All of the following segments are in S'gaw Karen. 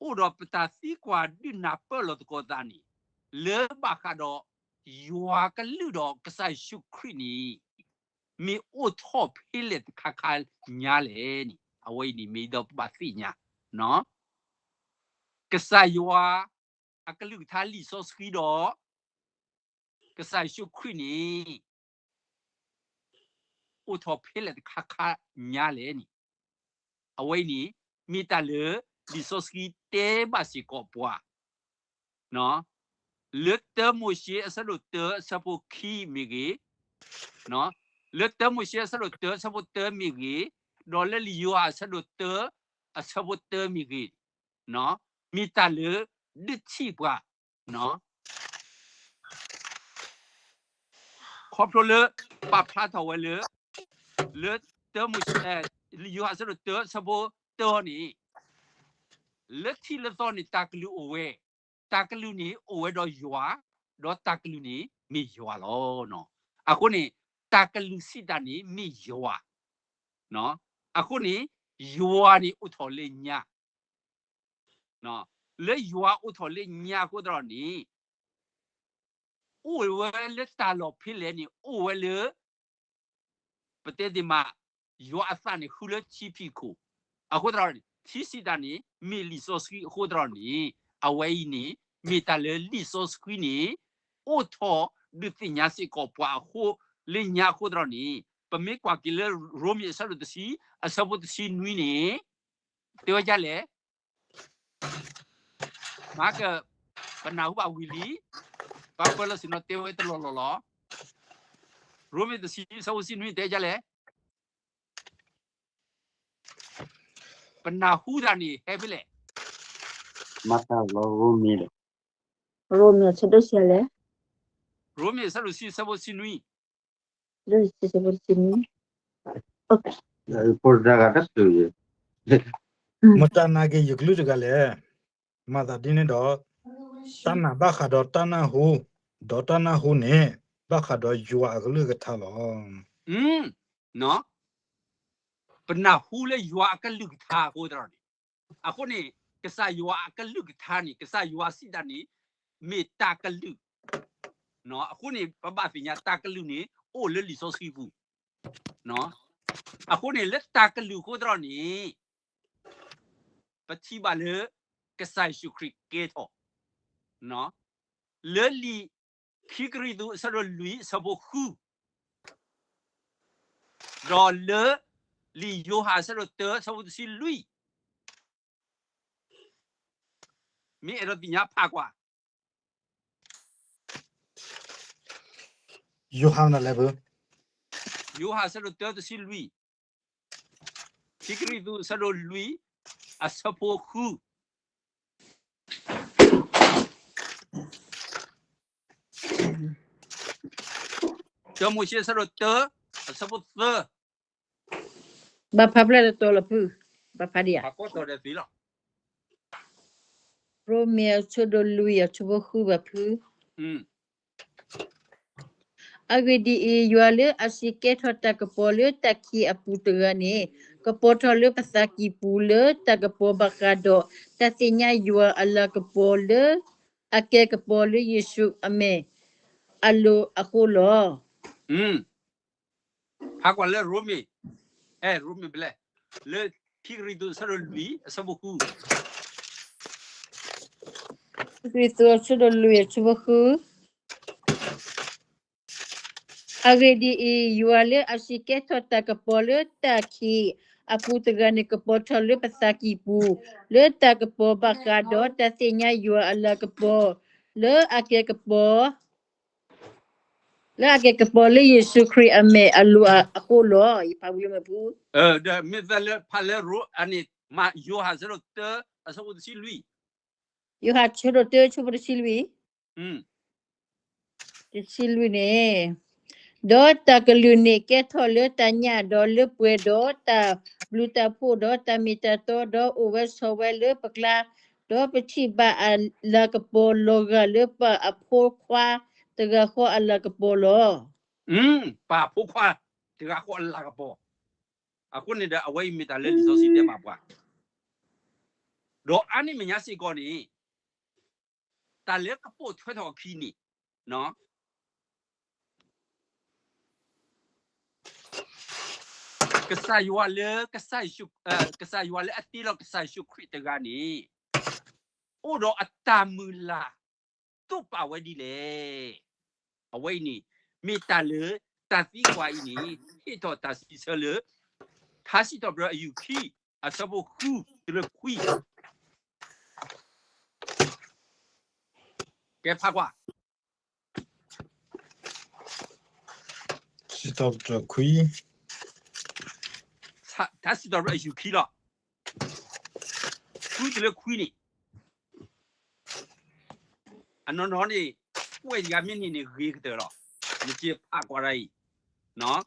အိၣ်ဒီးပတၢ်သံကွၢ်ဒုးနၢ်ပၢၢ်လီၤသကိးသးန့ၣ်, လၢဘၣ်ဃးဒီး ယွၤကလုၢ်ဒီးကစၢ်ယ့ၣ်ၡူးခရံာ်န့ၣ် မ့ၢ်အိၣ်ထီၣ်ဖဲလဲၣ်တခါခါညါလဲၣ်န့ၣ်, အဝဲအံၤန့ၣ်မ့ၢ်ဒီးပဘၣ်သ့ၣ်ညါ ကစၢ်ယွၤအကလုၢ်ကထါလံာ်စီဆှံဒီး ကစၢ်ယ့ၣ်ၡူးခရံာ်န့ၣ် အိၣ်ထီၣ်ဖဲလဲၣ်တခါခါညါလဲၣ်န့ၣ်, အဝဲအံၤန့ၣ် မ့ၢ်တၢ်လၢလံာ်စီဆှံတဲဘၣ်စ့ၢ်ကီးပှၤ လၢတၢမိၤၡ့အဆၢဒိၣ်တၢအဆၢဖိခံမ့ၢ်ဂ့ၤ, လၢတၢမိၤၡ့အဆၢဒိၣ်တၢအဆၢဖိတၢမ့ၢ်ဂ့ၤ, ဒီးလၢလံာ်ယိၤဟၣ်အဆၢဒိၣ်တၢအဆၢဖိတၢမ့ၢ်ဂ့ၤ, မ့ၢ်တၢ်လၢဒုးထံၣ်ပှၤ ခီဖျိလၢ ပာ်ဖျါထီၣ်ဝဲလၢ လၢတၢမိၤၡ့ လံာ်ယိၤဟၣ်အဆၢဒိၣ်တၢအဆၢဖိတၢန့ၣ်, လၢထံးလၢသီန့ၣ် တၢ်ကလုၢ်အိၣ်ဝဲ, တၢ်ကလုၢ်န့ၣ်အိၣ်ဝဲဒီးယွၤ, ဒီးတၢ်ကလုၢ်န့ၣ်မ့ၢ်ယွၤလီၤ. အဃိန့ၣ် တၢ်ကလုၢ်စံးတၢ်န့ၣ်မ့ၢ်ယွၤ, အဃိန့ၣ် ယွၤန့ၣ်အိၣ်ထီၣ်လၢညါ လၢယွၤအိၣ်ထီၣ်လၢညါအဃိသတးန့ၣ်, အိၣ်ဝဲလၢတၢ်လီၢ်ဖဲလဲၣ်န့ၣ် အိၣ်ဝဲလၢ ပတဲသ့မး ယွၤအသးန့ၣ်ဃုလၢထံဖံးခိၣ်, အဃိသတးန့ၣ် ထံစံးတၢ်န့ၣ် မ့ၢ်လံာ်စီဆှံအဃိသတးန့ၣ်, အဝဲအံၤန့ၣ် မ့ၢ်တၢ်လၢလံာ်စီဆှံန့ၣ် အိၣ်ထီၣ်ဒုးသ့ၣ်ညါစ့ၢ်ကီးပှၤအဃိ လၢညါအဃိသတးန့ၣ်, ပမ့ၢ်ကွၢ်က့ၤလၢ ရိမ့ၤအဆၢဒိၣ်တဆံ အဆၢဖိတဆံနွံန့ၣ် တဲဝဲဒ်လဲၣ် မၤက ပနၢ်ဟူဘၣ်ဝံၤလံ, ပှၤကွဲးလီၤစ့ၢ်နီၤ တဲဝဲတလီၢ်လီၢ်လီၤ. ရိမ့ၤတဆံ အဆၢဖိတဆံနွံ တဲဒ်လဲၣ်, ပနၢ်ဟူတၢ်န့ၣ် ဟဲဖဲလဲၣ်. မၤတၢ်လီၤရိမ့ၤဒီး ရိမ့ၤအဆၢဒိၣ်ဆံလဲၣ်, ရိမ့ၤအဆၢဒိၣ်ဆံ အဆၢဖိတဆံနွံ, အဆၢဖိတဆံနွံ, ဖိတဂၤတၢ်ကလုၢ်ယဲ, မတၤနာ်က့ၤယကလုၢ်တဂၤလဲၣ်. မၤသးဒ်န့ၣ်ဒီး တၢ်နာ်ဘၣ်ဃးဒီးတၢ်နၢ်ဟူ, ဒီးတၢ်နၢ်ဟူန့ၣ် ဘၣ်ဃးဒီးယွၤအကလုၢ်ကထါလီၤ. ပနၢ်ဟူလၢယွၤအကလုၢ်ကထါအဃိသတးန့ၣ်, အဃိန့ၣ် ကစၢ်ယွၤအကလုၢ်ကထါန့ၣ် ကစၢ်ယွၤစံးတၢ်န့ၣ် မ့ၢ်တၢ်ကလုၢ်, အဃိန့ၣ် ပဘၣ်သ့ၣ်ညါတၢ်ကလုၢ်န့ၣ် အိၣ်လၢလံာ်စီဆှံပူၤ, အဃိန့ၣ် လၢတၢ်ကလုၢ်အဃိသတးန့ၣ် ပထံၣ်ဘၣ်လၢ ကစၢ်ယ့ၣ်ၡူးခရံာ်ကဲထီၣ် လၢလံာ်ခံကရံၣ်သူး အဆၢဒိၣ်လွံၢ် အဆၢဖိဃု, ဒီးလၢ လံာ်ယိၤဟၣ် အဆၢဒိၣ်တၢ အဆၢဖိတဆံလွံၢ်, မ့ၢ်အဲၣ်ဒိးသ့ၣ်ညါဖးကွၢ် ယိၤဟၣ်နလဲၣ်ဘၣ်, ယိၤဟၣ် အဆၢဒိၣ်တၢ တဆံလွံၢ်, ခံကရံၣ်သူး အဆၢဒိၣ်လွံၢ် အဆၢဖိဃု, တၢမိၤၡ့ အဆၢဒိၣ်တၢ အဆၢဖိသၢ, ဘၣ်ဖးဖျါတတီၤလီၤဖု, ဘၣ်ဖးဒံးဧါ, ရိမ့ၤ အဆၢဒိၣ်လွံၢ် အဆၢဖိဃုဘၣ်ဖု အဂ့ၢ်ဒ်အံၤ, ယွၤလၢအစံးကဲထီၣ်တၢ်ကပီၤလၢတၢ်ခံးအပူၤတဂၤန့ၣ်, ကပီၤထီၣ်လၢပသးကံၢ်ပူၤလၢတၢ်ကပီၤဘၣ်ဃးဒီး တၢ်သ့ၣ်ညါယွၤအလၤကပီၤလၢ အကဲကပီၤလၢယ့ၣ်ၡူးအမဲာ်အလိၤအဃိလီၤ. ဖးကွၢ်လၢရိမ့ၤ, အဲ ရိမ့ၤဖဲလဲၣ်, လၢခံကရံၣ်သူး အဆၢဒိၣ်လွံၢ် အဆၢဖိဃု, ခံကရံၣ်သူး အဆၢဒိၣ်လွံၢ် အဆၢဖိဃု အဂ့ၢ်ဒ်အံၤ, ယွၤလၢအစံးကဲထီၣ်တၢ်ကပီၤလၢတၢ်ခံးအပူၤတဂၤန့ၣ် ကပီၤထီၣ်လၢပသးကံၢ်ပူၤ, လၢတၢ်ကပီၤဘၣ်ဃးဒီးတၢ်သ့ၣ်ညါယွၤအလၤကပီၤ, လၢအကဲကပီၤ လၢအကဲကပီၤလၢယ့ၣ်ၡူးခရံာ်အမဲာ်အလိၤအဃိလီၤ. ယဖးဝံၤလၢမ့ၢ်ဖု, ဒီးမ့ၢ်သးလၢဖးလၢရိအန့ၣ်, မ့ၢ်ယိၤဟၣ် အဆၢဒိၣ်တၢ အဆၢဖိတဆံလွံၢ်, ယိၤဟၣ် အဆၢဒိၣ်တၢ အဆၢဖိတဆံလွံၢ် တဆံလွံၢ်န့ၣ်, ဒီးတၢ်ကလုၢ်န့ၣ်ကဲထီၣ်လၢတၢ်ညၣ်, ဒီးလၢပှဲၤဒီးတၢ်ဘျုးတၢ်ဖှိၣ်, ဒီးတၢ်မ့ၢ်တၢ်တီ, ဒီးအိၣ်ဝဲဆိးဝဲလၢပကျါ, ဒီးပထံၣ်ဘၣ်အလၤကပီၤလီၤဂာ်လၢပှၤအဖိခွါတဂၤဃီအလၤကပီၤလီၤ. ပှၤအဖိခွါတဂၤဃီအလၤကပီၤ, အဃိန့ၣ်ဒီး အဝဲအံၤမ့ၢ်တၢ်လၢလံာ်စီဆှံတဲဘၣ်ပှၤ ဒီးအါန့ၢ်မဲာ်ညါစ့ၢ်ကီးန့ၣ် တၢ်လၢကပိာ်ထွဲထီၣ်အခံန့ၣ် ကစၢ်ယွၤလၢ ကစၢ်ယွၤလၢအတ့လီၤကစၢ်ယ့ၣ်ၡူးခရံာ်တဂၤန့ၣ် အိၣ်ဒီးအတၢ်မုၢ်လၢ်တိာ်ပာ်ဝဲဒ်လဲၣ်. အဝဲအံၤန့ၣ် မ့ၢ်တၢ်လၢတၢ်သံကွၢ်အံၤန့ၣ် ဟ့ၣ်ထီၣ်တၢ်စံးဆၢလၢ ထါစံးထီၣ်ပတြၢၤအယူၢ်ခံ အဆၢဖိဃုတုၤလၢခွံ ကဲဖးကွၢ် စံးထီၣ်ပတြၢၤခွံ ထါစံးထီၣ်ပတြၢၤအယူၢ်ခံလီၤ. ဃုတုၤလၢခွံန့ၣ် အနီၢ်နီၢ်န့ၣ် ကွဲးတဂၤမ့ၢ်န့ၣ်န့ၣ်ဂ့ၤကတၢၢ်လီၤ. နကဖးကွၢ်ဒ်အံၤ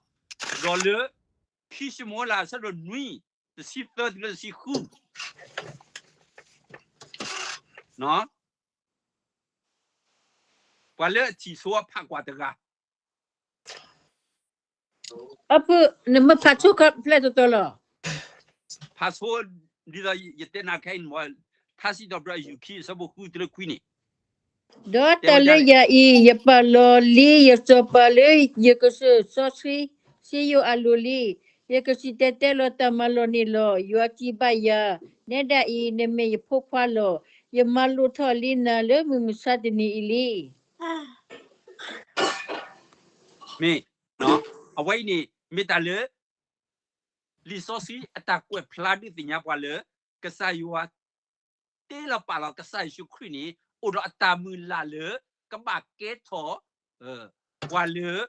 ဒီးလၢ ခံၡမူၤအ့လးအဆၢဒိၣ်နွံ တဆံသၢတုၤလၢတဆံဃု ပှၤလၢအထံၣ်ဆိအဖးကွၢ်တဂၤ အဖု နမ့ၢ်ဖးဆိဖျဲၣ်တီတီလီၤ. ဖးဆိ ဒ်သိးယတဲနၤခဲအံၤ ထါစံးထီၣ်ပတြၢၤအယူၢ်ခံ အဆၢဖိဃုတုၤလၢခွံန့ၣ် ဒီးတၢ်လၢယၤအံၤ ယပာ်လီၤလံယစီၤပၤလၢယကစၢၢ်စီဆှံ စ့ယိၤအလိၤလံ. ယကစံၣ်တဲၤတဲလီၤတၢ်မၤလိာ်န့ၣ်လီၤ. ယွၤစံးဘၣ်ယၤ, နဲဒၣ်အံၤ နမ့ၢ်ယဖိခွါလီၤ. ယမၤလိာ်ထီၣ်လံနၤလၢမုၢ်မဆါတနံၤအံၤလံ. မ့ၢ်, အဝဲအံၤန့ၣ် မ့ၢ်တၢ်လၢ လံာ်စီဆှံအတၢ်ကွဲးဖျါဒုးသ့ၣ်ညါပှၤလၢ ကစၢ်ယွၤ တ့လီၤပာ်လီၤကစၢ်ယ့ၣ်ၡူးခရံာ်န့ၣ် အိၣ်ဒီးအတၢ်မုၢ်လၢ်လၢ ကဘၣ်ကဲထီၣ် ပှၤလၢ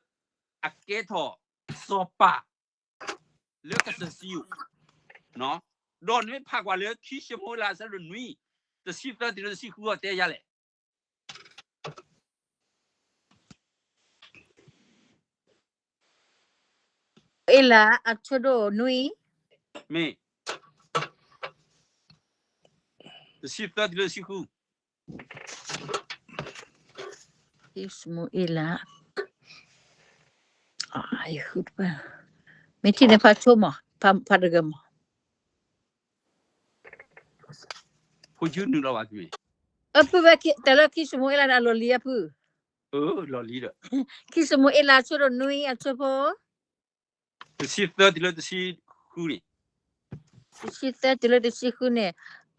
အကဲထီၣ် စီၤပၤ လၢကစၢၢ်စံယိၣ်, ဒီးနမ့ၢ်ဖးကွၢ်လၢခံၡမူၤအ့လးအဆၢဒိၣ်နွံ တဆံသၢတုၤလၢတဆံဃုအီၤတဲယၤလဲၣ်. အ့လးအဆၢဒိၣ်နွံ, မ့ၢ် တဆံသၢတုၤလၢတဆံဃု, ခံၡမူၤအ့လး, မ့ၢ်ထံၣ်န့ၣ်ဖးဆိမး, ဖးတဂၤမး. ဖိကၠူနုာ်လီၤဘၣ်, အဖုဝဲတၢ်လၢခံၡမူၤအ့လးန့ၣ် အလီၢ်လံအဖု, လီၢ်လံဒီး, ခံၡမူၤအ့လးအဆၢဒိၣ်နွံအဆၢဖိ တဆံသၢတုၤလၢတဆံဃုန့ၣ်, တဆံသၢတုၤလၢတဆံဃုန့ၣ်,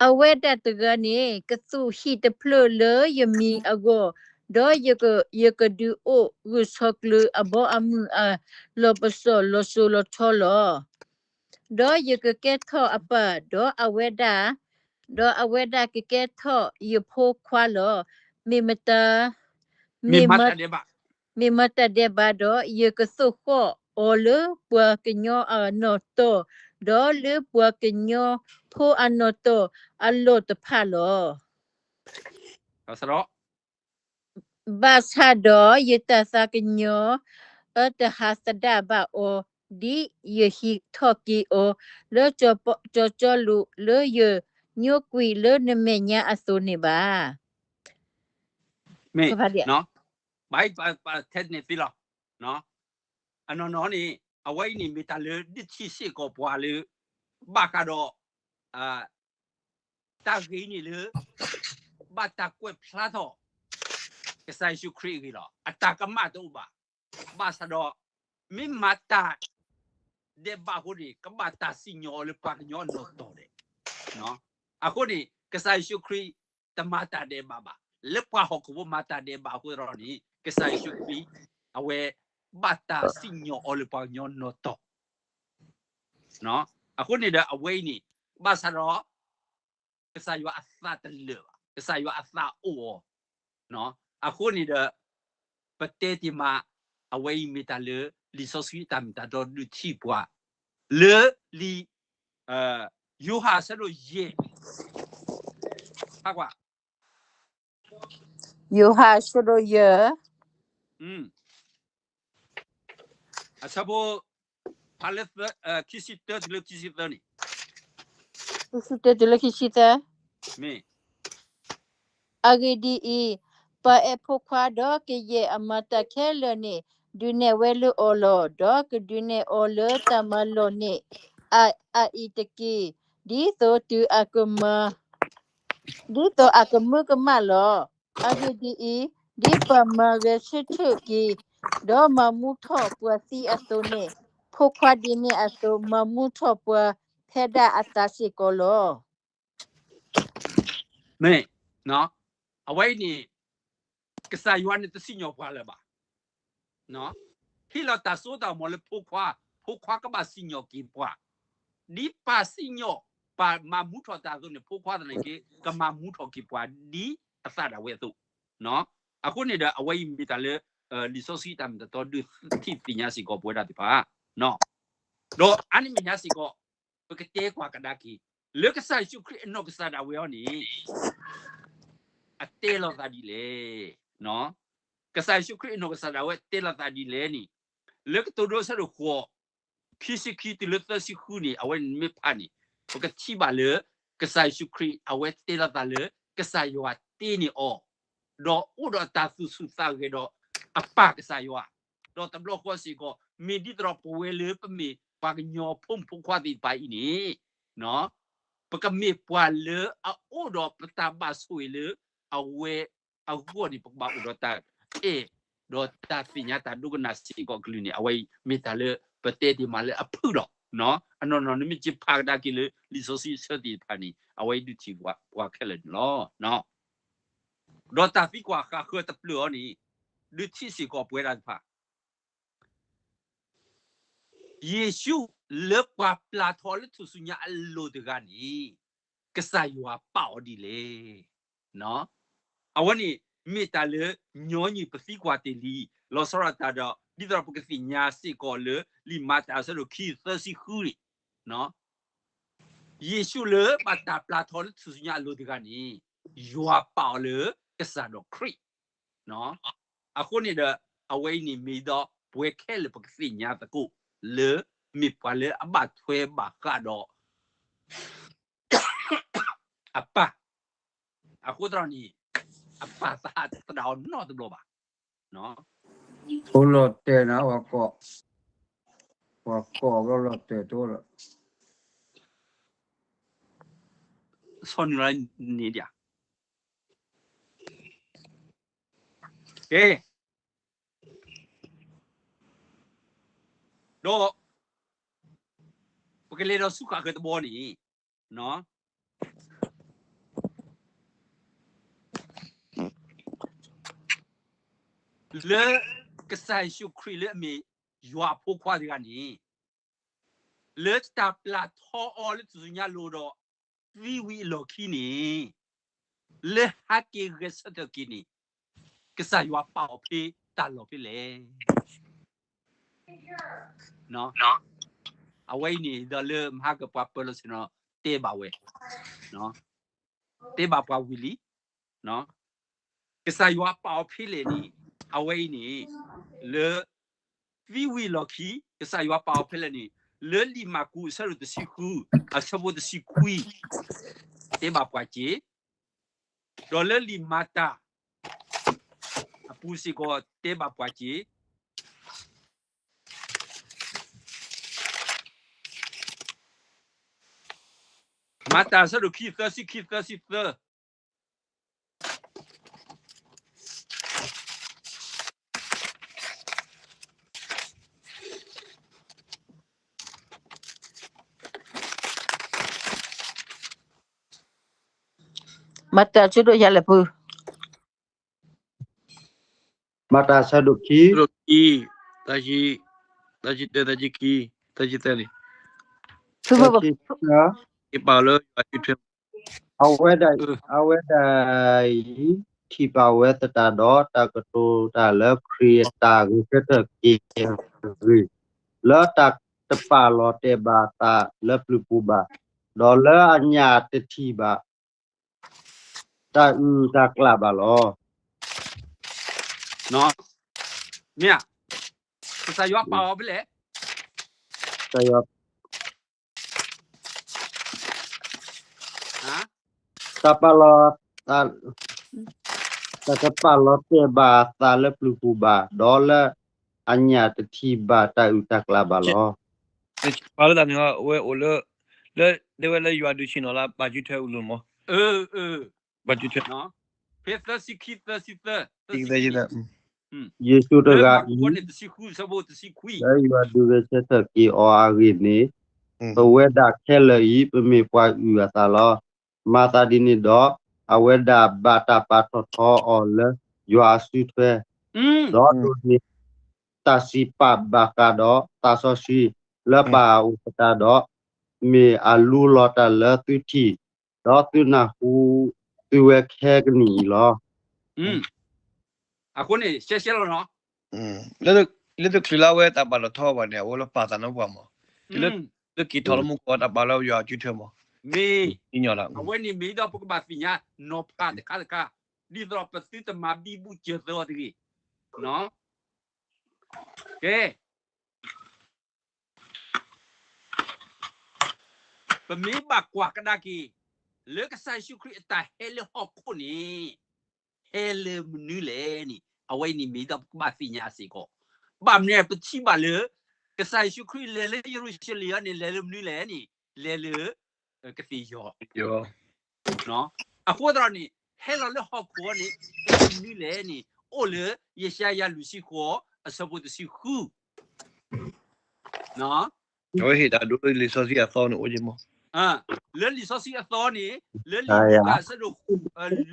အဝဲဒၣ်တဂၤန့ၣ် ကသူၣ်ဟံၣ်တဖျၢၣ်လၢယမံၤအဂီၢ်, ဒီးယကဒုးအိၣ်ဂုာ်ဆိးကျၢၤအဘီအမုၢ်အလီၢ်ပစီၣ်လီၤစိၤလီၤထီလီၤ. ဒီးယကကဲထီၣ်အပၢ်, ဒီးအဝဲဒၣ်, ဒီးအဝဲဒၣ်ကကဲထီၣ်ယဖိခွါလီၤ. မ့ၢ်မတၤ, မ့ၢ်မတၤဒဲးဘး, မ့ၢ်မတၤဒဲးဘးဒီး ယကသိၣ်ဃီၣ်အီၤလၢပှၤကညီအနီၢ်တီၢ်, ဒီးလၢပှၤကညီဖိအနီၢ်တီၢ်အလီၢ်တဖၣ်လီၤ. ဘၣ်ဆၣ်ဒီးယတၢ်သးကညီၤအတဟးသဒၣ်ဘၣ်အီၤ, ဒ်ယဟံးထီၣ်က့ၤအီၤ လၢကၠီၤကၠီကၠီလိၤလၢယညိကွံာ်လၢနမဲာ်ညါအသိးန့ၣ်ဘၣ်. မ့ၢ်, ဘၣ်, ထဲန့ၣ်သ့လီၤ. အနီၢ်နီၢ်န့ၣ် အဝဲအံၤန့ၣ် မ့ၢ်တၢ်လၢဒုးထံၣ်စ့ၢ်ကီးပှၤလၢ ဘၣ်ဃးဒီး တၢ်ဂ့ၤန့ၣ်လၢ ဘၣ်တၢ်ကွဲးဖျါထီၣ် ကစၢ်ယ့ၣ်ၡူးခရံာ်အဂ့ၢ်လီၤ. အတၢ်ကမၣ်တအိၣ်ဘၣ်. ဘၣ်ဆၣ်ဒီး မ့ၢ်မၤတၢ်ဒဲးဘးအဃိန့ၣ် ကဘၣ်တၢ်စံၣ်ညီၣ်အီၤလၢပှၤကညီအနီၢ်တီၢ်ဒဲး. အဃိန့ၣ် ကစၢ်ယ့ၣ်ၡူးခရံာ် တမၤတၢ်ဒဲးဘးဘၣ်. လၢပှၤဟီၣ်ခိၣ်ဖိမၤတၢ်ဒဲးဘးအဃိသတးန့ၣ် ကစၢ်ယ့ၣ်ၡူးခရံာ် အဝဲ ဘၣ်တၢ်စံၣ်ညီၣ်အီၤလၢပှၤကညီနီၢ်တီၢ် အဃိန့ၣ်ဒီးအဝဲအံၤန့ၣ် ဘၣ်ဆၣ်ဒီး ကစၢ်ယွၤအသးတလၢာ်ဘၣ်, ကစၢ်ယွၤအသးအိၣ်အီၤ. အဃိန့ၣ်ဒီး ပတဲတ့ၢ်မး အဝဲအံၤမ့ၢ်တၢ်လၢ လံာ်စီဆှံအတၢ်မ့ၢ်တၢ်တီဒုးထံၣ်ပှၤ လၢလံာ် ယိၤဟၣ်အဆၢဒိၣ်ယဲၢ်, ဖးကွၢ် ယိၤဟၣ်အဆၢဒိၣ်ယဲၢ်, အဆၢဖိ ဖးလၢ ခံဆံတၢတုၤလၢခံဆံသၢန့ၣ်, ခံဆံတၢတုၤလၢခံဆံသၢ, မ့ၢ် အဂ့ၢ်ဒ်အံၤ, ပှၤအဲၣ်ဖိခွါဒီးကယဲၢ်အမၤတၢ်ခဲလၢာ်န့ၣ် ဒုးနဲၣ်ဝဲလၢအီၤလီၤ. ဒီးကဒုးနဲၣ်အီၤလၢတၢ်မၤလိာ်န့ၣ် အအံၤတက့ၢ်, ဒ်သိးတုၤအကမၤ ဒ်သိးအကမၢကမၣ်လီၤ. အဂ့ၢ်ဒ်အံၤ, ဒ်ပှၤမၤဂဲၤဆၢထၢၣ်က့ၤ, ဒီးမၤမူထီၣ်ပှၤသံအသိးန့ၣ်, ဖိခွါဒ်န့ၣ်အသိး မၤမူထီၣ်ပှၤဖဲဒၣ်အသးစ့ၢ်ကီးလီၤ. မ့ၢ်, အဝဲအံၤန့ၣ် ကစၢ်ယွၤန့ၣ်တစံၣ်ညီၣ်ပှၤလၢၤဘၣ်. ဟ့ၣ်လီၤတၢ်စိတၢ်ကမီၤလၢဖိခွါ, ဖိခွါကဘၣ်စံၣ်ညီၣ်က့ၤပှၤ. ဒ်ပၢ်စံၣ်ညီၣ်ပၢ်မၤမူထီၣ်တၢ်အသိးန့ၣ် ဖိခွါသနာ်က့ ကမၤမူထီၣ်က့ၤပှၤဒ်အသးဒၣ်ဝဲအသိး. အဃိန့ၣ်ဒီး အဝဲအံၤမ့ၢ်တၢ်လၢ လံာ်စီဆှံတၢ်မ့ၢ်တၢ်တီဒုးထံၣ်သ့ၣ်ညါစ့ၢ်ကီးပဝဲဒၣ်သ့ၣ်တဖၣ် ဒီးအါန့ၢ်မဲာ်ညါစ့ၢ်ကီး ပကတဲကွၢ်ကဒါက့ၤ လၢကစၢ်ယ့ၣ်ၡူးခရံာ်အနီၢ်ကစၢ်ဒၣ်ဝဲအံၤန့ၣ် အတဲလီၤသးဒ်လဲၣ်. ကစၢ်ယ့ၣ်ၡူးခရံာ်အနီၢ်ကစၢ်ဒၣ်ဝဲတဲလီၤသးဒ်လဲၣ်န့ၣ် လၢကတိၤဒိအဆၢဒိၣ်ဃိး ခံဆံခံတုၤလၢသၢဆံဃုန့ၣ် အဝဲန့ၣ်မ့ၢ်ဖးန့ၣ် ပကထံၣ်ဘၣ်လၢ ကစၢ်ယ့ၣ်ၡူးခရံာ် အဝဲတဲလီၤသးလၢ ကစၢ်ယွၤတ့န့ၢ်အီၤ ဒီးအိၣ်ဒီးတၢ်သူၣ်ဆူၣ်သးဂဲၤဒီးအပၢ်ကစၢ်ယွၤ, ဒီးတဘျီဃီစ့ၢ်ကီး မ့ၢ်ဒ်သိးဒီးပဝဲလၢပမ့ၢ်ပှၤကညီဖိမုၣ်ဖိခွါသ့ၣ်တဖၣ်အံၤန့ၣ် ပကမ့ၢ်ပှၤလၢအအိၣ်ဒီးပတၢ်ဘၣ်ဆိၣ်ဂ့ၤလၢအဝဲအဂီၢ်န့ၣ် ပကဘၣ်အိၣ်ဒီးတၢ်အဲၣ် ဒီးတၢ်သ့ၣ်ညါတၢ်ဒိကနၣ်စ့ၢ်ကီးအကလုၢ်န့ၣ် အဝဲအံၤမ့ၢ်တၢ်လၢပတဲတ့ၢ်မးလၢအဖုၣ်လီၤ. အနီၢ်နီၢ်နမ့ၢ်က့ၤဖးကဒါက့ၤလၢလံာ်စီဆှံအဆၢသ့ၣ်တဖၣ်န့ၣ် အဝဲအံၤဒုးထံၣ်ပှၤခဲလၢာ်န့ၣ်လီၤ. ဒီးတၢ်သံကွၢ်ဃၣ်ဃၢၤတဖျၢၣ်အံၤန့ၣ် ဒုးထံၣ်စ့ၢ်ကီးပဝဲဒၣ်တဖၣ် ယ့ၣ်ၡူးလၢပှၤပျၢ်ထီၣ်လၢထူၣ်စုညါအလိၤတဂၤန့ၣ် ကစၢ်ယွၤပာ်အီၤဒ်လဲၣ်. အဝဲန့ၣ် မ့ၢ်တၢ်လၢညီနုၢ်ပသံကွၢ်တ့ၢ်လံ လီၤဆီဒၣ်တၢ်ဒီး ဒ်သိးပကသ့ၣ်ညါစ့ၢ်ကီးလၢလံာ်မၤတၢ်အဆၢဒိၣ်ခံသၢဆံဃုန့ၣ် ယ့ၣ်ၡူးလၢဘၣ်တၢ်ပျၢ်ထီၣ်လၢထူၣ်စုညါအလိၤတဂၤန့ၣ် ယွၤပာ်အီၤလၢကစၢ်ဒီးခရံာ် အဃိန့ၣ်ဒီး အဝဲအံၤန့ၣ်မ့ၢ်ဒီးပဝဲခဲလၢာ်ပကသ့ၣ်ညါသကိး လၢမ့ၢ်ပှၤလၢအဘၣ်ထွဲဘၣ်ဃးဒီး အပၢ်, အဃိသတးန့ၣ် အပၢ်သးဟးသဒၣ်အီၤနီတဘျီဘၣ်. အိၣ်လီၤတဲာ်နၤ ပှၤကိး, ပှၤကိးဘျီလီၤတဲာ်တအိၣ်လီၤ. ဆီၣ်နုာ်လၢန့ၣ်ဒၣ် ကဲ, ဒီး ပကလဲၤဒီးဆူဃၣ်ဃၢၤတဘီန့ၣ်, လၢကစၢ်ယ့ၣ်ၡူးခရံာ်လၢအမ့ၢ်ယွၤအဖိခွါတဂၤန့ၣ်, လၢတၢ်ပျၢ်ထီအီၤလၢထူၣ်စုညါလိၤဒီး သံဝံၤအလီၢ်ခံန့ၣ်, လၢဟဲက့ၤဂဲၤဆၢထၢၣ်က့ၤန့ၣ်, ကစၢ်ယွၤပာ်အီၤဖဲတၢ်လီၢ်ဖဲလဲၣ်. အဝဲအံၤန့ၣ် ဒီးလၢမဟါကပှၤပၢၤလီၢ်ဆ့ၣ်နီၤတဲဘၣ်ဝဲ, တဲဘၣ်ပှၤဝံၤလံ, ကစၢ်ယွၤပာ်အီၤဖဲလဲၣ်န့ၣ်, အဝဲအံၤန့ၣ် လၢ သံဝံၤအလီၢ်ခံ ကစၢ်ယွၤပာ်အီၤဖဲလဲၣ်န့ၣ်, လၢလံာ်မၢ်ကူးအဆၢဒိၣ်တဆံဃု အဆၢဖိတဆံခွံ တဲဘၣ်ပှၤစ့ၢ်, ဒီးလၢလံာ်မၤတၢ်အပူၤစ့ၢ်ကီးတဲဘၣ်ပှၤစ့ၢ်, မၤတၢ်အဆၢဒိၣ်ခံ သၢဆံခံ သၢဆံသၢ မၤတၢ်ဆၢဒိၣ်ယၤလဲၣ်ဖု, မၤတၢ်ဆၢဒိၣ်ခံ, ခံ, သၢဆံ, သၢဆံတၢ သၢဆံခံ, သၢဆံသၢန့ၣ်, ဖုဖု, ကပာ်လၢယွၤထွဲ အဝဲဒၣ်, အဝဲဒၣ်အံၤ ထံၣ်ဘၣ်ဝဲသတးဒီးတၢ်ကတိၤတၢ်လၢခရံာ်အတၢ်ဂဲၤဆၢထၢၣ်က့ၤအဂ့ၢ်, လၢတၢ်တပာ်လီၤတဲာ်ဘၣ်အသးလၢပျုၤပူၤဘၣ်, ဒီးလၢအညၣ်တထံၣ်ဘၣ် တၢ်အုၣ်တၢ်ကျၢ်ဘၣ်လီၤ. မ့ၢ်ဧါ, ကစၢ်ယွၤပာ်အီၤဖဲလဲၣ်, ကစၢ်ယွၤ တၢ်ပာ်လီၤ, တၢ်, တၢ်တပာ်လီၤတဲာ်ဘၣ်အသးလၢပျုၤပူၤဘၣ်, ဒီးလၢအညၣ်တထံၣ်ဘၣ်တၢ်အုၣ်တၢ်ကျၢ်ဘၣ်လီၤ. ပာ်လၢတၢ်န့ၣ် အဝဲအိၣ်လၢ, လၢတဲဝဲလၢယွၤဒုးဆ့ၣ်နီၤလၢပၢ်ကၠူထွဲအလိၤမး, အၢ, အၢ ဖဲသၢဆံခံ သၢဆံသၢ, ယ့ၣ်ၡူးတဂၤအံၤ, လၢယွၤဒုးဂဲၤဆၢထၢၣ်က့ၤအီၤအဂ့ၢ်န့ၣ်, ပဝဲဒၣ်ခဲလၢာ်အံၤ ပမ့ၢ်ပှၤအုၣ်အသးလီၤ. မၤသးဒ်န့ၣ်ဒီး, အဝဲဒၣ်ဘၣ်တၢ်ပာ်ထီၣ်ထီအီၤလၢယွၤအစုထွဲ, ဒီးဒိးန့ၢ် တၢ်စံးပာ်ဘၣ်ဃးဒီးသးစီဆှံလၢပၢ်အအိၣ်အသးဒီး, မ့ၢ်အလူလီၤတၢ်လၢသုထံၣ်, ဒီးသုနၢ်ဟူသုဝဲခဲကနံၣ်အံၤလီၤ. အဃိန့ၣ် ရှဲရှဲလီၤနီၤ, လၢတချုးလၢအဝဲတၢ်ပာ်ထီၣ်ထီဘၣ်န့ၣ် အဝဲလၢပာ်သးနီၢ်ပှၤမး, တုၤလၢက့ၤထီၣ်လၢမူခိၣ်အတၢ်ပာ်လၢယွၤအစုထွဲမး, မ့ၢ်, အဝဲန့ၣ်မ့ၢ်ဒီးပကဘၣ်သ့ၣ်ညါနီၤဖးတခါတခါ, ဒ်သိးပသုတမၤဘံဘူစၢၤသၢအီၤတဂ့ၤ, ကဲ ပမ့ၢ်ဘၣ်ကွၢ်ကဒါက့ၤ လၢကစၢ်ယ့ၣ်ၡူးခရံာ်အတၢ်ဟဲလၢဟီၣ်ခိၣ်န့ၣ်, ဟဲလၢမနုၤလဲၣ်န့ၣ် အဝဲအံၤန့ၣ်မ့ၢ်ဒီးပကဘၣ်သ့ၣ်ညါစ့ၢ်ကီး, ဘၣ်မနုၤပထံၣ်ဘၣ်လၢ ကစၢ်ယ့ၣ်ၡူးခရံာ်လဲၤလၢယရူၤၡလ့ၣ်အံၤန့ၣ် လဲၤလၢမနုၤလဲၣ်န့ၣ်, လဲၤလၢ ကသ့ၣ်ယီၤ အဃိသတးန့ၣ် ဟဲလီၤလၢဟီၣ်ခိၣ်အံၤန့ၣ် ဟဲလၢမနုၤလဲၣ်န့ၣ် အိၣ်လၢယၡါယၤလွံၢ်ဆံဃိး အဆၢဖိတဆံဃု, အဝဲဟ့ၣ်တၢ်ဒိလၢလံာ်စီဆှံအသီန့ၣ်အိၣ်က့မး, လၢလံာ်စီဆှံအသီန့ၣ် လၢလံာ်လူၤကၣ်အဆၢဒိၣ်,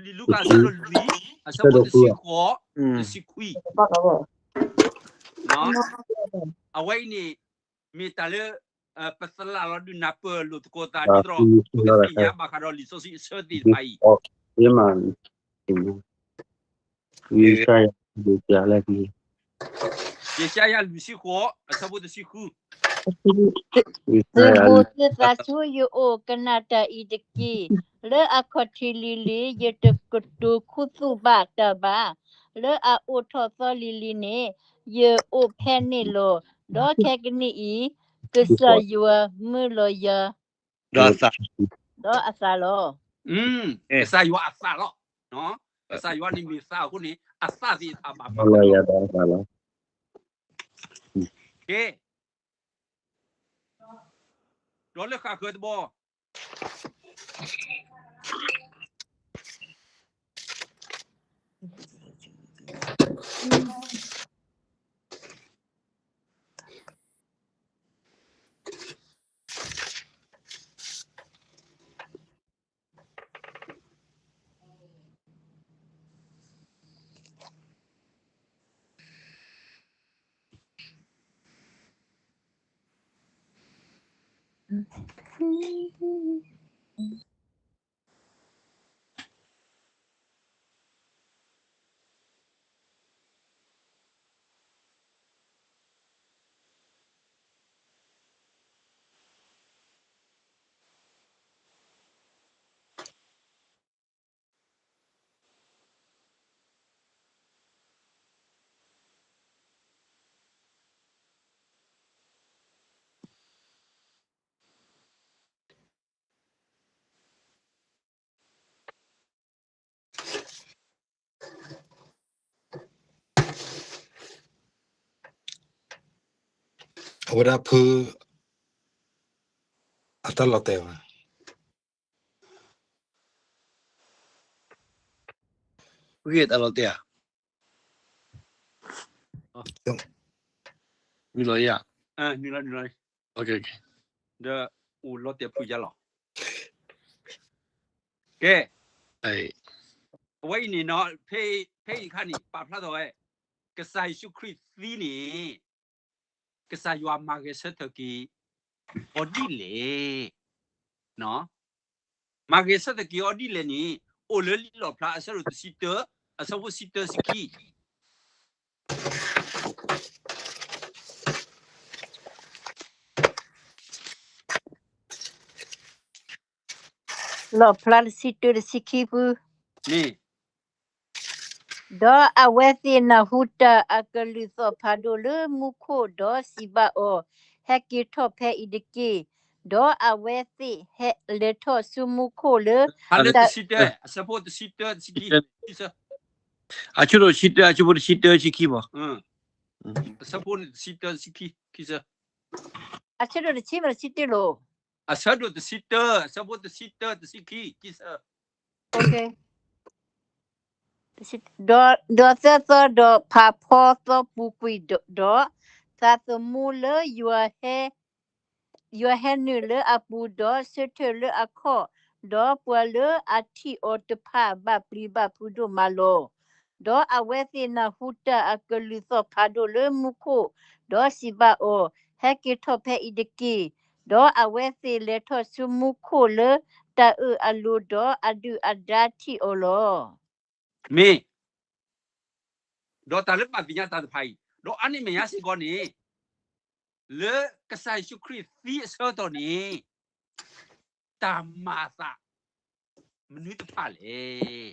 လံာ်လူၤကၣ်အဆၢဒိၣ်လွံၢ် အဆၢဖိတဆံဃိး, တဆံခွံ အဝဲအံၤန့ၣ် မ့ၢ်တၢ်လၢ ပသလၣ်လီၤဒုးနၢ်ပၢၢ်လိာ်သကိးသးဒ်သိး ပကသ့ၣ်ညါဘၣ်ဃးဒီးလံာ်စီဆှံအဆၢသ့ၣ်တဖၣ်အံၤ, ယၡါယၤလွံၢ်ဆံဃိး အဆၢဖိတဆံဃု, သုးဘူးသုသးဆူယအိၣ်ကနၣ်တၢ်အံၤတက့ၢ်. လၢအခီၣ်ထံးလံၤလံၤ ယတကတိၤခူသူၣ်ဘၣ်တၢ်ဘၣ်. လၢအအိၣ်ထီၣ်သီလံၤလံၤန့ၣ် ယအိၣ်ဖဲန့ၣ်လီၤ. ဒီးခဲကနံၣ်အံၤ ကစၢ်ယွၤမၢလီၤယၤ ဒီးအသးလီၤ. ကစၢ်ယွၤအသးလီၤ. ကစၢ်ယွၤန့ၣ်မ့ၢ်သးအဃိန့ၣ် အသးသ့ၣ်တဖၣ်ဘၣ်မၢလီၤယၤ, ကဲ, ဒီးလၢဃၣ်ဃၢၤတဘီ အဝဲဒၣ်ဖု အတၢ်လီၤတဲာ်ဘၣ်, ဖုဂ့ၢ်တၢ်လီၤတဲာ်ဧါ, နုာ်လီၤဧါ, နုာ်လီၤ, နုာ်လီၤ, ဒီးအိၣ်လီၤတဲာ်ဖုယါလီၤ, ကဲ, အဝဲအံၤန့ၣ်နီၤ ဖဲအံၤအခါန့ၣ် ပာ်ဖျါထီၣ်ဝဲ ကစၢ်ယ့ၣ်ၡူးခရံာ်သံန့ၣ် ကစၢ်ယွၤမၤဂဲၤဆၢထၢၣ်က့ၤအီၤဒ်လဲၣ်, မၤဂဲၤဆၢထၢၣ်က့ၤအီၤဒ်လဲၣ်န့ၣ် အိၣ်လၢလံာ်လီၣ်ဖျါအဆၢဒိၣ်တဆံတၢ, အဆၢဖိတဆံတၢတဆံခံ လီၣ်ဖျါတဆံတၢတဆံခံဖု, န့ၣ် ဒီးအဝဲသ့ၣ်နၢ်ဟူတၢ်အကလုၢ်သီၣ်ဖးဒိၣ်လၢမူခိၣ်, ဒီးစံးဘၣ်အီၤ, ဟဲက့ၤထီၣ်ဖဲအံၤတက့ၢ်. ဒီးအဝဲသ့ၣ်ဟဲလဲၤထီၣ်ဆူမူခိၣ်လၢ တၢ်လၢတဆံတၢ, အဆၢဖိတဆံတၢတဆံခံ, အဆၢဒိၣ်တဆံတၢ အဆၢဖိတဆံတၢတဆံခံဘၣ်, အဆၢဖိန့ၣ်တဆံတၢတဆံခံ, ခံဆၢ, အဆၢဒိၣ်တဆံမ့ၢ်တဆံတၢလီၤ, အဆၢဒိၣ်တဆံတၢ အဆၢဖိတဆံတၢတဆံခံ, ခံဆၢ, ဒီး, ဒီးသၢသီဒီးဖးဖီသီပူၤကွံာ်ဒီး, ဒီးသးသမူလၢယွၤဟဲ, ယွၤဟဲနုာ်လၢအပူၤ, ဒီးဆၢထၢၣ်လၢအခီၣ်, ဒီးပှၤလၢအထံၣ်အီၤတဖၣ်ဘၣ်ပျံၤဘၣ်ဖုးဒိၣ်မးလီၤ. ဒီးအဝဲသ့ၣ်နၢ်ဟူတၢ်အကလုၢ်သီၣ်ဖးဒိၣ်လၢမူခိၣ်, ဒီးစံးဘၣ်အီၤ, ဟဲက့ၤထီၣ်ဖဲအံၤတက့ၢ်. ဒီးအဝဲသ့ၣ်လဲၤထီၣ်ဆူမူခိၣ်လၢတၢ်အၢၣ်အလိၤ, ဒီးအဒုၣ်အဒါထံၣ်အီၤလီၤ. မ့ၢ်, ဒီးတၢ်လၢဘၣ်သ့ၣ်ညါတၢ်တဖၣ်အံၤ, ဒီးအါန့ၢ်မဲာ်ညါစ့ၢ်ကီးန့ၣ်, လၢကစၢ်ယ့ၣ်ၡူးခရံာ်သံအဆၢကတီၢ်န့ၣ်, တၢ်မၤအသးမနုၤတဖၣ်လဲၣ်.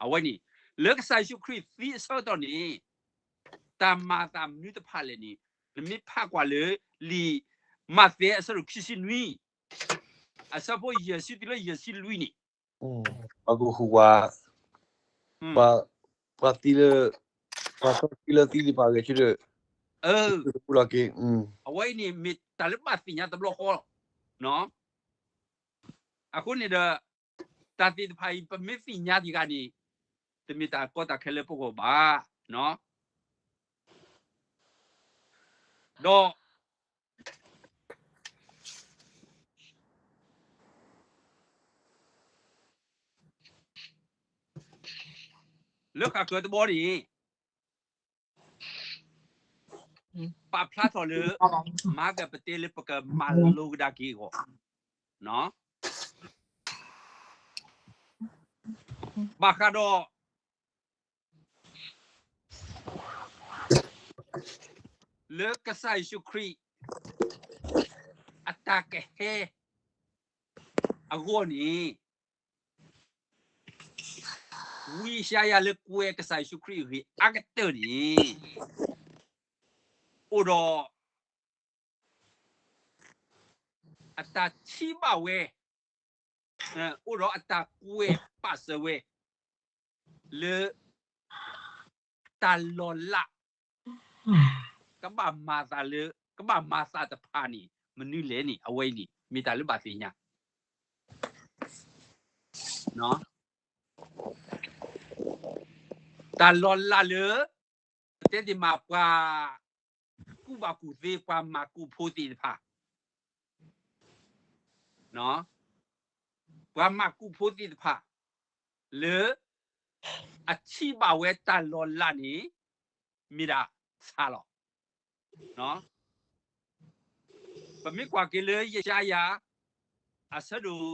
အဝဲန့ၣ်, လၢကစၢ်ယ့ၣ်ၡူးခရံာ်သံအဆၢကတီၢ်န့ၣ်, တၢ်မၤအသးမနုၤတဖၣ်လဲၣ်န့ၣ်, နမ့ၢ်ဖးကွၢ်လၢလံာ်မးသဲအဆၢဒိၣ်ခံဆံနွံ, အဆၢဖိယဲၢ်ဆံတုၤလၢယဲၢ်ဆံလွံၢ်န့ၣ်, ပှၤကဟူးဝး, ပှၤသံလၢ, ပှၤသံလၢသံလံပှၤဂဲၤဆၢထၢၣ်, အဝဲအံၤန့ၣ်မ့ၢ်တၢ်လၢဘၣ်သ့ၣ်ညါတဘျီဃီလီၤ. အဃိန့ၣ်ဒီး, တၢ်သ့ၣ်တဖၣ်အံၤ ပမ့ၢ်သ့ၣ်ညါတဂၤန့ၣ်, တမ့ၢ်တၢ်ကီတၢ်ခဲလၢပဂီၢ်ဘၣ်. ဒီး လၢဃၣ်ဃၢၤတဘီန့ၣ်, ပာ်ဖျါထီၣ်လၢ မၤကပတဲလၢပကမၤလိကဒါက့ၤအဂီၢ်, ဘၣ်ဃးဒီး လၢကစၢ်ယ့ၣ်ၡူးခရံာ် အတၢ်ကဟဲအဂီၢ်န့ၣ်, ဝံယၡါယၤလၢကွဲကစၢ်ယ့ၣ်ၡူးခရံာ်အဂ့ၢ်အါကတၢၢ်န့ၣ်, အိၣ်ဒီး အတၢ်ထံၣ်ဘၣ်ဝဲ, အိၣ်ဒီးအတၢ်ကွဲးပာ်စၢၤဝဲ လၢ တၢ်လီၤလး ကဘၣ်မၤသးလၢ, ကဘၣ်မၤသးတဖၣ်န့ၣ် မနုၤလဲၣ်န့ၣ် အဝဲအံၤန့ၣ် မ့ၢ်တၢ်လၢဘၣ်သ့ၣ်ညါ တၢ်လီၤလးလၢ ပတဲသ့မး ပှၤကူၣ်ဘၣ်ကူၣ်သ့ ပှၤမၤကူၣ်ဖိသ့ၣ်တဖၣ်, ပှၤမၤကူၣ်ဖိသ့ၣ်တဖၣ် လၢ အထံၣ်ဘၣ်ဝဲတၢ်လီၤလးန့ၣ် မ့ၢ်ဒၣ်ဆၣ်လီၤ. ပမ့ၢ်ကွၢ်က့ၤလၢယၡါယၤ အဆၢဒိၣ်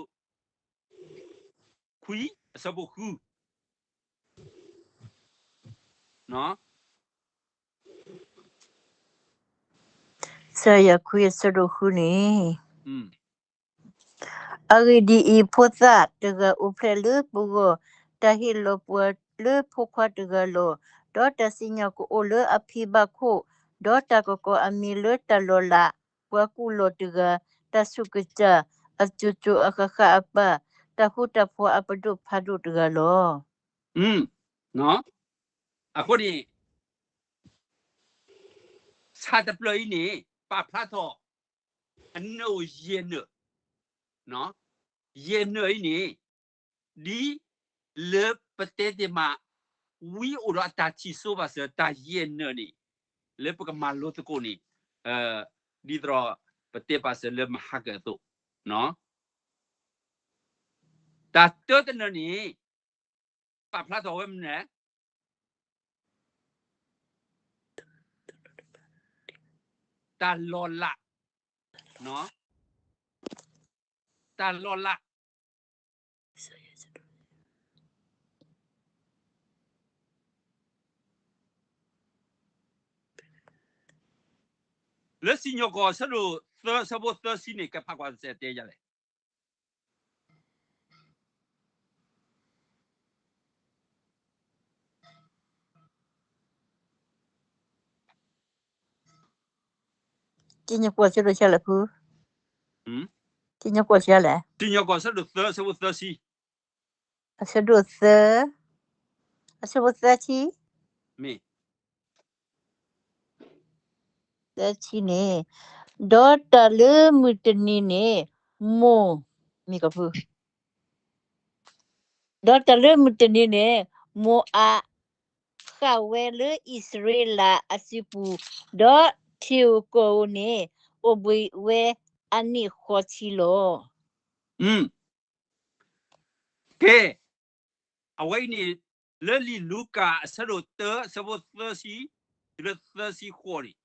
ခွံ အဆၢဖိဃု, ယၡါယၤ ခွံ အဆၢဒိၣ်ဃုန့ၣ်, အဂ့ၢ်ဒ်အံၤ, ဖိသၣ်တဂၤအိၣ်ဖျဲၣ်လၢပဂီၢ်, တၢ်ဟ့ၣ်လီၤပှၤလၢဖိခွါတဂၤလီၤ. ဒီးတၢ်စံၣ်ညီၣ်ကအိၣ်လၢအဖံဘၣ်ခိၣ်, ဒီးတၢ်ကကိးအမံၤလၢတၢ်လီၤလး, ပှၤကူၣ်လီၤတဂၤ, တၢ်ဆူးကစၢ်, အစိၤစိၤအဃၣ်ဃၣ်အပၢ်, တၢ်ဃူတၢ်ဖိးအပဒိၣ်ဖးဒိၣ်တဂၤလီၤ. အဃိန့ၣ် ဆၣ်တဖျၢၣ်အံၤန့ၣ် ပာ်ဖျါထီၣ် အနၢၣ်ယဲၢ်နၢၣ်, ယဲၢ်နၢၣ်အံၤန့ၣ် ဒ်လၢပတဲသ့မး ဝံအိၣ်ဒီးအတၢ်ထံၣ်စိဘၣ်စၢၤ တၢ်ယဲၢ်နၢၣ်န့ၣ် လၢပကမၤလိသကိးန့ၣ် ဒ်သိးဒီးပတဲပာ်စၢၤလၢမဟါကၢၣ်အသိး, တၢ်တၢတနၢၣ်န့ၣ် ပာ်ဖျါထီၣ်ဝဲမနုၤလဲၣ်, တၢ်လီၤလး, တၢ်လီၤလး လၢစံၣ်ညီၣ်ကွီၢ် အဆၢဒိၣ်သၢ အဆၢဖိသၢဆံန့ၣ် ကဖးကွၢ်တစဲးတဲယၤလဲၣ်. စံၣ်ညီၣ်ကွီၢ် အဆၢဒိၣ်ဆံလဲၣ်ဖု, စံၣ်ညီၣ်ကွီၢ်ဆံလဲၣ်, စံၣ်ညီၣ်ကွီၢ် အဆၢဒိၣ်သၢ အဆၢဖိသၢဆံ, အဆၢဒိၣ်သၢ, အဆၢဖိသၢဆံ, မ့ၢ် သၢဆံန့ၣ်, ဒီးတၢ်လၢမုၢ်တနံၤန့ၣ်, မိၢ်, မ့ၢ်ကဖု, ဒီးတၢ်လၢမုၢ်တနံၤန့ၣ်, မိၤအး ဃၣ်ဝဲလၢအံၣ်စရ့လးအစုပူၤ, ဒီးထံဧိၤကီၢ်ဧိၤန့ၣ် အိၣ်ဘှံးဝဲအနံၣ်ဃိးဆံလီၤ. ကဲ, အဝဲအံၤန့ၣ် လၢလံာ်လူၤကၣ်အဆၢဒိၣ်တၢ အဆၢဖိသၢဆံ တုၤလၢသၢဆံဃိးန့ၣ်,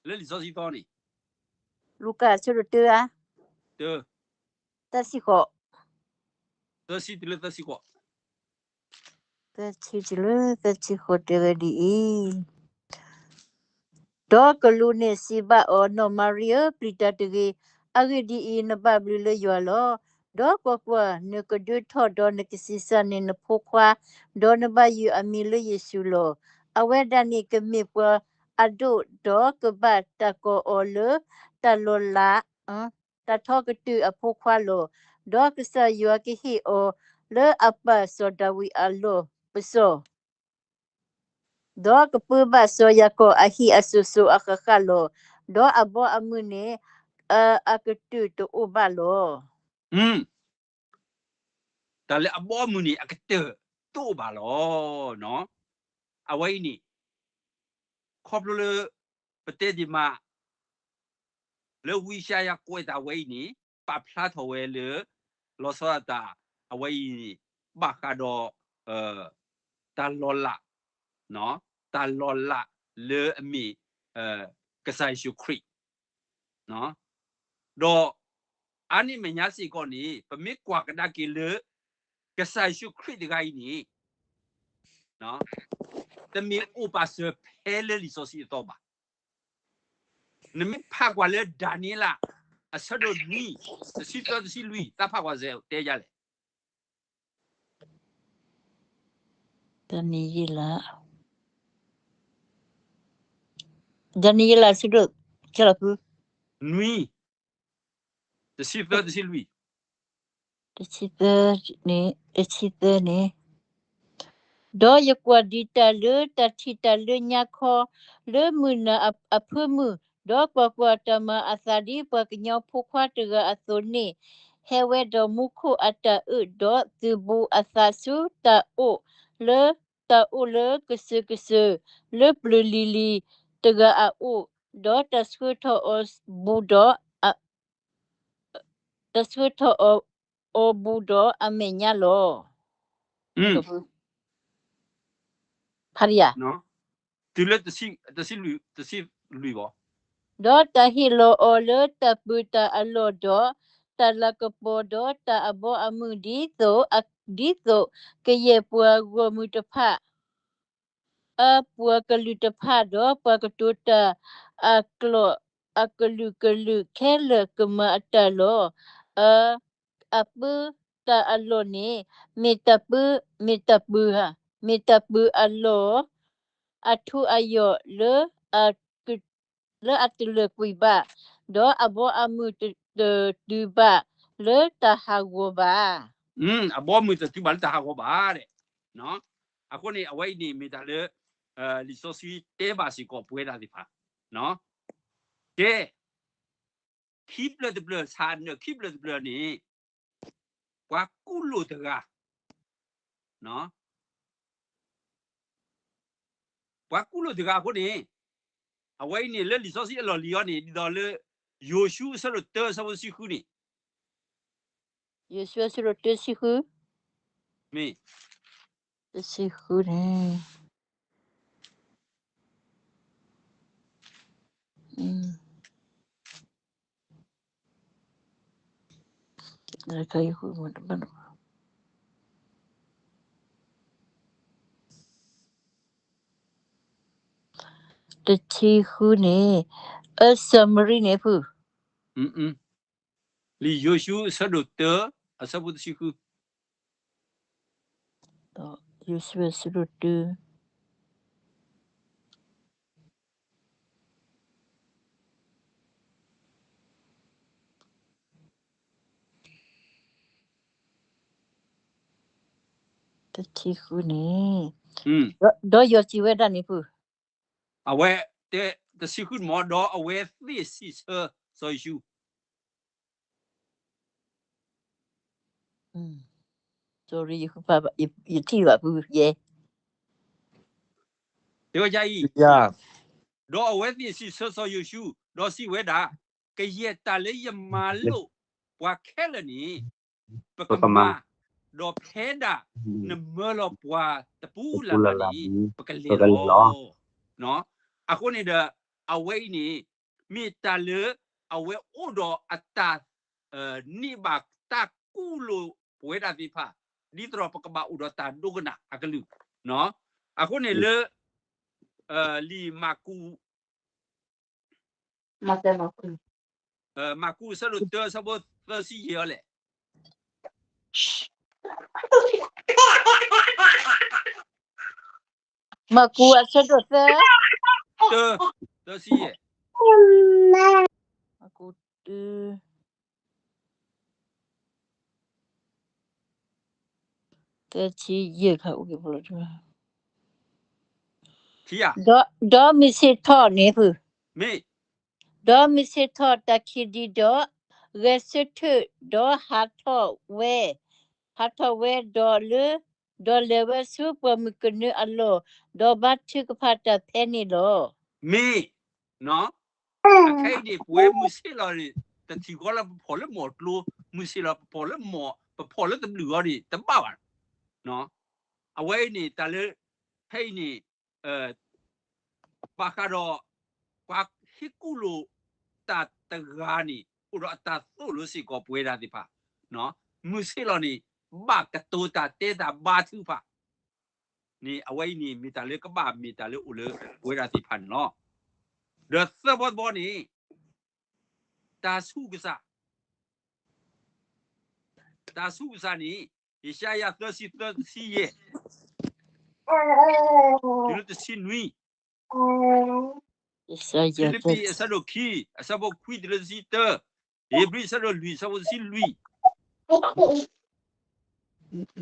လၢလံာ်စီဆှံသီန့ၣ်, လူၤကၣ်အဆၢဒိၣ်တၢ, တၢ, သၢဆံဃိး, သၢဆံတုၤလၢသၢဆံဃိး, သၢဆံတုၤလၢသၢဆံဃိး တဲဝဲဒ်အံၤ, ဒီးကလူးန့ၣ်စံးဘၣ်အီၤ, နီၢ်မၤရံဧၢ, ပျံၤတၢ်တဂ့ၤ. အဂ့ၢ်ဒ်အံၤ, နဘၣ်ဘျုးလၢယွၤလီၤ. ဒီးကွၢ်ကွၢ်, နကဒၢထီၣ်ဒီးနကဆံးစၢ်န့ၢ်နဖိခွါ, ဒီးနဘၣ်ယုၢ်အမံၤလၢယ့ၣ်ၡူးလီၤ. အဝဲဒၣ်န့ၣ်ကမ့ၢ်ပှၤအဒိၣ်, ဒီးကဘၣ်တၢ်ကိးအီၤလၢတၢ်လီၤလး တၢ်ထီကတၢၢ်အဖိခွါလီၤ. ဒီးကစၢ်ယွၤကဟ့ၣ်အီၤလၢအပၢ်စီၤဒၤဝံးအလီၢ်ပစီၢ်, ဒီးကပၢဘၣ်စီၤယၤကိာ်အဟံၣ်အစိၤစိၤအဃၣ်ဃၣ်လီၤ. ဒီးအဘီအမုၢ်န့ၣ် အကတၢၢ်တအိၣ်ဘၣ်လီၤ. တၢ်လၢအဘီအမုၢ်န့ၣ် အကတၢၢ်တအိၣ်ဘၣ်လီၤ. အဝဲအံၤန့ၣ် ခီဖျိလၢ ပတဲဒံးမး လၢဝံယၡါယၤကွဲးတၢ်ဝဲအံၤန့ၣ် ပာ်ဖျါထီၣ်ဝဲလၢ လီၤဆီဒၣ်တၢ် အဝဲအံၤန့ၣ် ဘၣ်ဃးဒီး တၢ်လီၤလး, တၢ်လီၤလးလၢအမ့ၢ် ကစၢ်ယ့ၣ်ၡူးခရံာ် ဒီး အါန့ၢ်အမဲာ်ညါစ့ၢ်ကီးန့ၣ် ပမ့ၢ်ကွၢ်ကဒါက့ၤလၢ ကစၢ်ယ့ၣ်ၡူးခရံာ်တဂၤအံၤန့ၣ် တမ့ၢ်အိၣ်ပာ်စၢၤဖဲလၢလံာ်စီဆှံအသီဘၣ်. နမ့ၢ်ဖးကွၢ်လၢဒၤနံးယ့လး အဆၢဒိၣ်နွံ တဆံသၢ တဆံလွံၢ် သးဖးကွၢ်စဲး တဲယၤလဲၣ်. ဒၤနံးယ့လး, ဒၤနံးယ့လး အဆၢဒိၣ် ကလီၤဖု နွံ တဆံသၢ တဆံလွံၢ်, တဆံသၢန့ၣ်, တဆံသၢန့ၣ်, ဒီးယကွၢ်ဒံးတၢ်လၢတၢ်ထံၣ်တၢ်လၢညါခီ လၢမုၢ်နၤအဖၢမုၢ်, ဒီးကွၢ်ကွၢ်, တၢ်မၤအသးဒ်ပှၤကညီဖိခွါတဂၤအသိးန့ၣ်, ဟဲဝဲဒီးမူခိၣ်အတၢ်အၢၣ်, ဒီးသုးဘူးအသးဆူတၢ်အိၣ်လၢ တၢ်အိၣ်လၢကစၢၢ်ကစၢၢ် လၢပျၢၤလံၤလံၤတဂၤအအိၣ်, ဒီးတၢ်ဆှၢထီၣ်အီၤဘူးဒီး တၢ်ဆှၢထီၣ်အီၤဘူးဒီးအမဲာ်ညါလီၤ. ဖးဒံးဧါ, တဆံလွံၢ်ဘၣ်, ဒီးတၢ်ဟ့ၣ်လီၤအီၤလၢတၢ်ပၢၤတၢ်အလီၢ်ဒီး တၢ်လၤကပီၤဒီးတၢ်အဘီအမုၢ် ဒ်သိး, ဒ်သိးကယဲၢ်ပှၤဂီၢ်မုၢ်တဖၣ် အပှၤကလုာ်တဖၣ်ဒီး ပှၤကတိၤတၢ်အကျိာ်အကလုာ်ကလုာ်ခဲလၢာ် ကမၤအတၢ်လီၤ. အပၢၤတၢ်အလီၢ်န့ၣ် မ့ၢ်တၢ်ပၢၤ, မ့ၢ်တၢ်ပၢၤဧါ, မ့ၢ်တၢ်ပၢၤအလီၢ် အထူအယိာ်လၢ လၢအတလၢာ်ကွံာ်ဘၣ်, ဒီးအဘီအမုၢ်တတုၤဘၣ်လၢတၢ်ဟးဂီၤဘၣ်. အဘီအမုၢ်တတုၤဘၣ်လၢတၢ်ဟးဂီၤဘၣ်ဒဲး. အဃိန့ၣ် အဝဲအံၤန့ၣ်မ့ၢ်တၢ်လၢ လံာ်စီဆှံတဲဘၣ်စ့ၢ်ကီးပဝဲဒၣ်သ့ၣ်တဖၣ်, ကဲ ခံဖျၢၣ်တဖျၢၣ် ဆၣ်နၢၣ်ခံဖျၢၣ်တဖျၢၣ်န့ၣ် ပှၤကူၣ်လိာ်တဂၤ, ပှၤကူၣ်လိာ်တဂၤအဃိန့ၣ် အဝဲအံၤန့ၣ် လၢလံာ်စီဆှံအလီၢ်လံၤအီၤန့ၣ် ဒ်သိးလၢ ယိၤၡူအဆၢဒိၣ်တၢ အဆၢဖိတဆံဃုန့ၣ်, ယိၤၡူအဆၢဒိၣ်တၢ တဆံဃု, မ့ၢ် တဆံဃုန့ၣ် တဆံဃုန့ၣ် အ summary န့ၣ်ဖု လံာ်ယိၤၡူအဆၢဒိၣ်တၢ အဆၢဖိတဆံဃု, ယိၤၡူအဆၢဒိၣ်တၢ တဆံဃုန့ၣ်, ဒီးယွၤစံးဝဲဒၣ်န့ၣ်ဖု, အဝဲတဲ တဆံဃုန့ၣ်မ့ၢ် ဒီးအဝဲသ့ၣ်စံးဆၢစီၤယိၤၡူ, sorry ယဃုဖးဘၣ် ယထံၣ်ဘၣ်ဖုယဲ တဲဝဲဒ်အံၤ, ဒီးအဝဲသ့ၣ်စံးဆၢစီၤယိၤၡူ, ဒီးစံးဝဲဒၣ်, ကယဲၢ်တၢ်လၢယမၤလိာ်ပှၤခဲလၢာ်န့ၣ် ပကမၤ, ဒီးဖဲဒၣ်နမၢလီၤပှၤတပူၤလၢ်လၢ်န့ၣ် ပကလဲၤလီၤ. အဃိန့ၣ်ဒီး အဝဲအံၤန့ၣ် မ့ၢ်တၢ်လၢအဝဲအိၣ်ဒီးအတၢ် န့ၢ်ဘၣ်တၢ်ကူၣ်လိာ်ပဝဲဒၣ်သ့ၣ်တဖၣ် ဒ်သိးဒီးပကဘၣ်အိၣ်ဒီးတၢ်ဒိကနၣ်အကလုၢ်, အဃိန့ၣ်လၢ လံာ်မၢ်ကူး မၢ်ကူးအဆၢဒိၣ်တၢ အဆၢဖိသၢဆံယဲၢ်အီၤလဲၣ်. မၢ်ကူးအဆၢဒိၣ်သၢ, သၢဆံယဲၢ်, မၢ်ကူးတၢ သၢဆံယဲၢ်ခါ အိၣ်က့ၤဖဲလီၤ, ဒီးမုၢ်ဆ့ၣ်ထီၣ်န့ၣ်ဖု, ဒီးမုၢ်ဆ့ၣ်ထီၣ်တၢ်ခံးဒံးဒီး, ဂဲၤဆၢထၢၣ်ဒီးဟးထီၣ်ဝဲ, ဟးထီၣ်ဝဲဒီးလၢ, ဒီးလဲၤဝဲဆူပှၢ်မုၢ်ကနၢအလီၢ်, ဒီးဘါထုကဖၣ်တၢ်ဖဲန့ၣ်လီၤ. မ့ၢ် အခဲအံၤန့ၣ် ပဝဲမုၢ်ဆ့ၣ်လီၤန့ၣ် တထံၣ်ဃီလၢပဖီၣ်လၢမီၢ်ကျိ, မုၢ်ဆ့ၣ်လီၤပဖီၣ်လၢမီၢ်, ပဖီၣ်လၢတဘျုးဂီၤန့ၣ် တဘၣ်ဘၣ်. အဝဲအံၤန့ၣ် တၢ်လၢ ဖဲအံၤန့ၣ် ဘၣ်ဃးဒီး ပှၤဟ့ၣ်ကူၣ်လိာ်တၢ်တဂၤန့ၣ် အိၣ်ဒီးအတၢ်သိၣ်လိစ့ၢ်ကီးပဝဲဒၣ်သ့ၣ်တဖၣ်, မုၢ်ဆ့ၣ်လီၤန့ၣ် ဘၣ်ကတိၤတၢ်တဲတၢ်ဘါထုကဖၣ် န့ၣ် အဝဲအံၤန့ၣ် မ့ၢ်တၢ်လၢကဘၣ်မ့ၢ်တၢ်လၢအိၣ်လၢပဝဲဒၣ်သ့ၣ်တဖၣ်န့ၣ်လီၤ. ဒီးသၢဘီတဘီန့ၣ် တၢ်ဆူးကစၢ်, တၢ်ဆူးကစၢ်န့ၣ် ယၡါယၤသၢဆံသၢ တဆံယဲၢ် တုၤလၢတဆံနွံ, ဖံလံးပံး အဆၢဒိၣ်ခံ အဆၢဖိခွံတုၤလၢတဆံတၢ, ဧ့ၤဘြံၤ အဆၢဒိၣ်လွံၢ် အဆၢဖိတဆံလွံၢ်,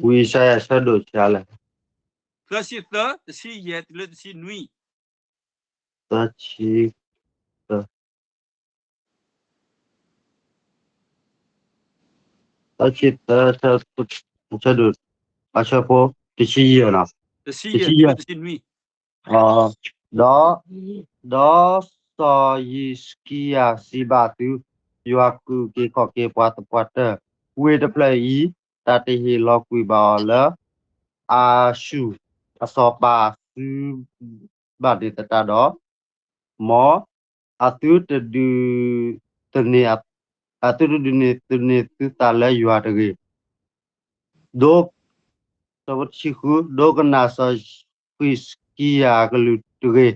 ဝံယၡါယၤ အဆၢဒိၣ် သၢဆံသၢ တဆံယဲၢ် တုၤလၢတဆံနွံ, သၢဆံသၢ သၢဆံသၢ အဆၢဒိၣ် အဆၢဖိ တဆံယဲၢ်နီၤ, တဆံယဲၢ်, ဒီး, ဒီးစီၤယံးစကံယၤစံးဘၣ်သု, ယွၤကုၢ်က့ၤခီၣ်က့ၤပှၤသပှၢ်တၢၢ်, ဝ့ၢ်တဖျၢၣ်အံၤ တၢ်တဟ့ၣ်လီၤကွံာ်ဘၣ်အီၤလၢ အၤၡူၢ် အစီၤပၤစု ဘၣ်ဒံးသတးဒီး, မ်အသုတဒုးသန့ၤ, အသုတဒုးန့ၢ်သန့ၤသုသးလၢယွၤတဂ့ၤ. ဒိ, ဆၢဖိတဆံဃု, ဒိကနၣ်စီၤဃံးစကံယၤအကလုၢ်တဂ့ၤ.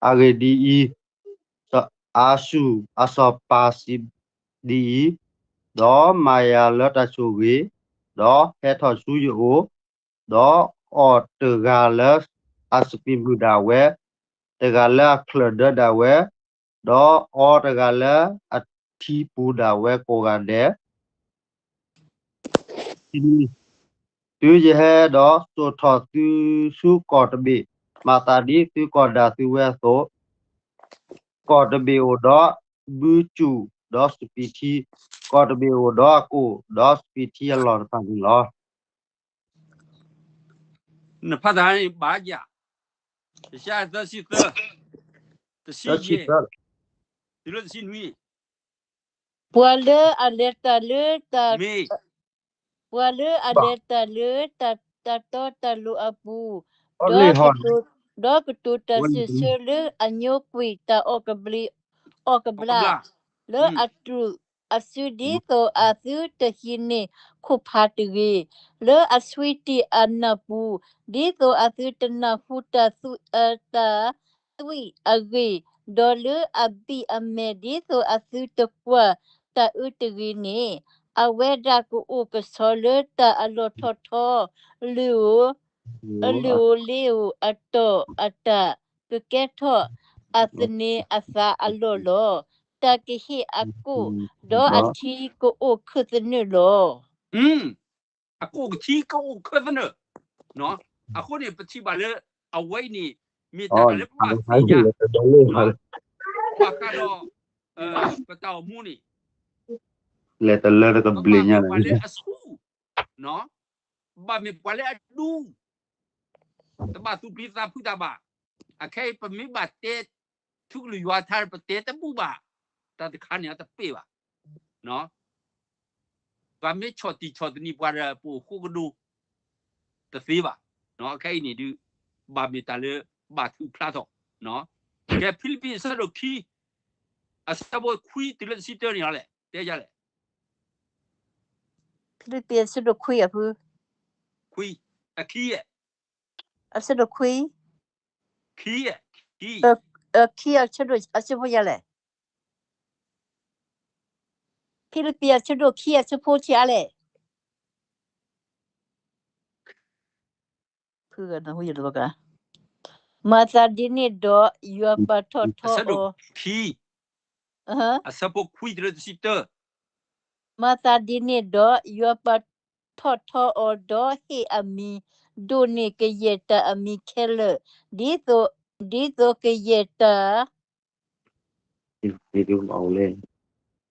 အဂ့ၢ်ဒ်အံၤ, အၤၡူၢ်အစီၤပၤစံးဒ်အံၤ, ဒီးမၤယၤလၢတၢ်ဆိၣ်ဂ့ၤ, ဒီးဟဲထီၣ်ဆူယအိၣ်, ဒီးအီၣ်တဂၤလၢအစပံးမုၢ်ဒၣ်ဝဲ, တဂၤလၢအချၢၣ်ဒၢဒၣ်ဝဲ, ဒီးအီတဂၤလၢအထံပူၤဒၣ်ဝဲကိးဂၤဒဲး, တုၤယဟဲဒီးစိာ်ထီၣ်သုဆူကီၢ်တဘ့ၣ်, မၤသးဒ်သုကီၢ်ဒၣ်သုဝဲအသိး, ကီၢ်တဘ့ၣ်အိၣ်ဒီးဘုစူၣ်ဒီးစပံးထံ, ကီၢ်တဘ့ၣ်အိၣ်ဒီးအကိၣ်ဒီးစပံးထံအလီၢ်တဖၣ်န့ၣ်လီၤ. နဖးတၢ်န့ၣ်ဘၣ်ယၤ, ယၡါယၤသၢဆံသၢ, တဆံယဲၢ်, တုၤလၢတဆံနွံ, ပှၤလၢအလဲၤတၢ်လၢတၢ်, ပှၤလၢအလဲၤတၢ်လၢတၢ်တီတၢ်လိၤအပူၤ, ဒီးကတိၤတၢ်စံးဆၢလၢအညိကွံာ်တၢ်အီၣ်ကဘျံးအီၣ်ကဘျၣ်, လၢအတြူးအစုဒ်သိးအသုတဟံးန့ၢ်ခိၣ်ဖးတဂ့ၤ, လၢအဆွံတံၢ်အနၢ်ပူၤ, ဒ်သိးအသုတနၢ်ဟူတၢ်သွံၣ်, တၢ်သွံၣ်အဂ့ၢ်, ဒီးလၢအဘံၣ်အမဲာ်ဒ်သိးအသုတကွၢ်တၢ်အၢတဂ့ၤန့ၣ်, အဝဲဒၣ်ကအိၣ်ကဆီလၢတၢ်အလီၢ်ထီၣ်ထီ, လုၢ်ဧိၤ, အလုၢ်ဧိၤလ့ဧိၤအတီၢ်အတၢ်, ကကဲထီၣ်အသန့ၤအသးအလီၢ်လီၤ. တၢ်ကဟ့ၣ်အကိၣ်, ဒီးအထံကအိၣ်ခၢၣ်သနၢၣ်လီၤ. အကိၣ်ကထံကအိၣ်ခၢၣ်သနၢၣ်, အဃိန့ၣ် ပထံၣ်ဘၣ်လၢ အဝဲအံၤန့ၣ် မ့ၢ်တၢ်လၢပဘၣ်သ့ၣ်ညါ, ဘၣ်ဃးဒီး ပတၢ်အိၣ်မူန့ၣ်, လဲၤတလၢတကဘျံးညါ ပဘၣ်မ့ၢ်ပှၤလၢအဆူၣ်, ဘၣ်မ့ၢ်ပှၤလၢအဒူ တဘၣ်သူၣ်ပျံၤသးဖုးတၢ်ဘၣ်. အခဲအံၤပမ့ၢ်ဘၣ်တဲ ထူကလုာ်ယွၤထါ ပတဲတဘူၣ်ဘၣ်, တၢ်တခါန့ၣ်အတပ့ၢ်ဘၣ်. ပှၤမ့ၢ်ဆီၣ်တံၢ်ဆီၣ်သနံးပှၤဒီး ပအိၣ်ဃိကဒိ တသ့ဘၣ်. အခဲအံၤန့ၣ်ဒုး ဘၣ်မ့ၢ်တၢ်လၢ ဘၣ်ထုးဖျါထီၣ်, ကဲဖံလံးပံးအဆၢဒိၣ်ခံ အဆၢဖိခွံတုၤလၢတဆံတၢန့ၣ်လီၤလဲၣ်, တဲယၤလဲၣ်. ဖံလံးပံးအဆၢဒိၣ်ခွံအဖု, ခွံ, အခံ, အဆၢဒိၣ်ခွံ, ခံ, ခံ, အခံအဆၢဒိၣ်အဆၢဖိယၤလဲၣ်. ဖံလံးပံးအဆၢဒိၣ်ခံအဆၢဖိဆံးအါလဲၣ်. မၤသးဒ်န့ၣ်ဒီး ယွၤပာ်ထီၣ်ထီအီၤ, အဆၢဖိခွံတုၤလၢတဆံတၢ, မၤသးဒ်န့ၣ်ဒီး ယွၤပာ်ထီၣ်ထီအီၤ ဒီးဟ့ၣ်အမံၤ ဒိၣ်န့ၢ်ကယဲၢ်တၢ်အမံၤခဲလၢာ်, ဒ်သိး, ဒ်သိးကယဲၢ်တၢ်